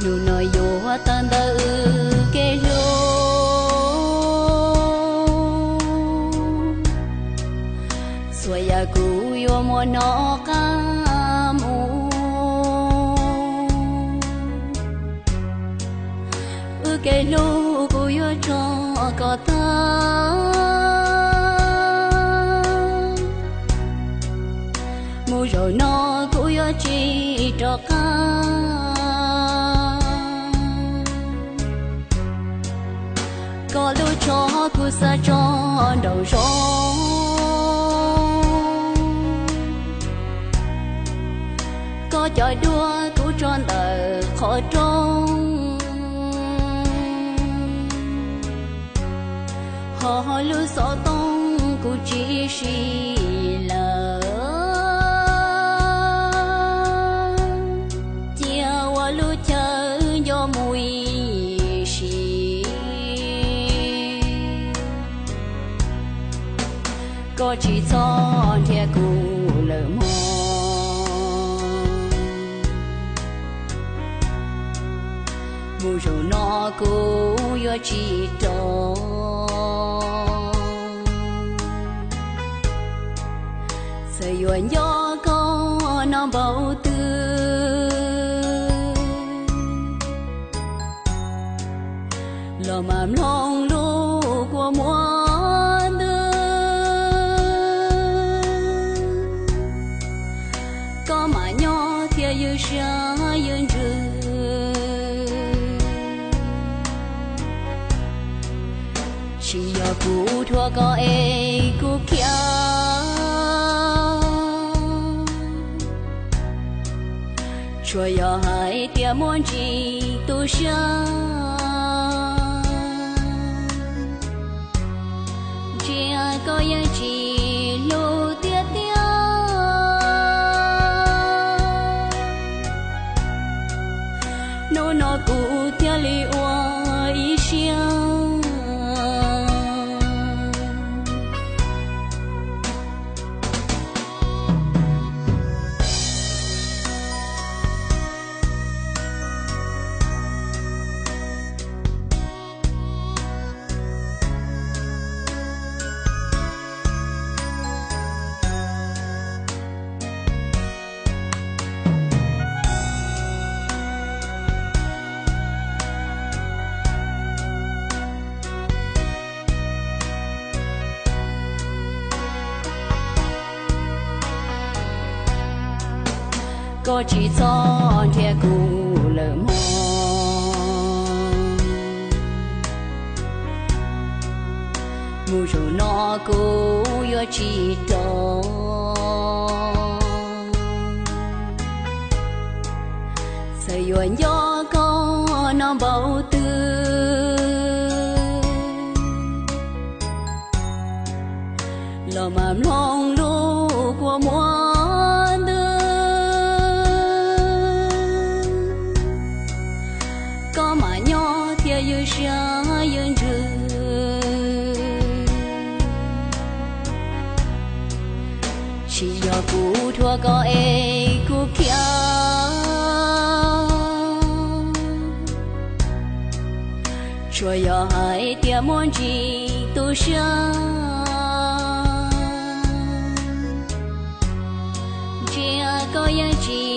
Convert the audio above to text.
Yus no yuav tawm ntawm wb kev hlub, txhua yam kuv yuav muab nov qab mus. Wb kev hlub kuv yuav tso kom tag, mus zaum no kuv yuav tsis rov qab. Koj lub tsho kuv xav tso nraum zoov, koj cov duab kuv tso ntawm qhov rooj, ho lub xov tooj kuv tsis siv lawm. Cia ua lub chaw nco mus ib sim, koj tsis txhob nrhiav kuv lawm mog. Mus zaum no kuv yuav tsis rov, txawm yuav nco koj no npaum twg los mam mloog lub kua muag ntws. Koj mam nyob thiab ywj siab ywj ntsws. Tsis yog kuv thuam koj es kuv khiav, tsuas yog hais tias muaj ntsis tu siab. Ntsia koj yeej tsis hlub tiag tiag, hnub no kuv thiaj li ua ib siab. Koj tsis txhob nrhiav kuv lawm mog. Mus zaum no kuv yuav tsis rov, txawm yuav nco koj no npaum twg los mam mloog lub kua muag ntws. Koj mam nyob thiab ywj siab ywj ntsws. Tsis yog kuv thuam koj es kuv khiav, tsuas yog hais tias muaj ntsis tu siab. Ntsia koj yeej tsis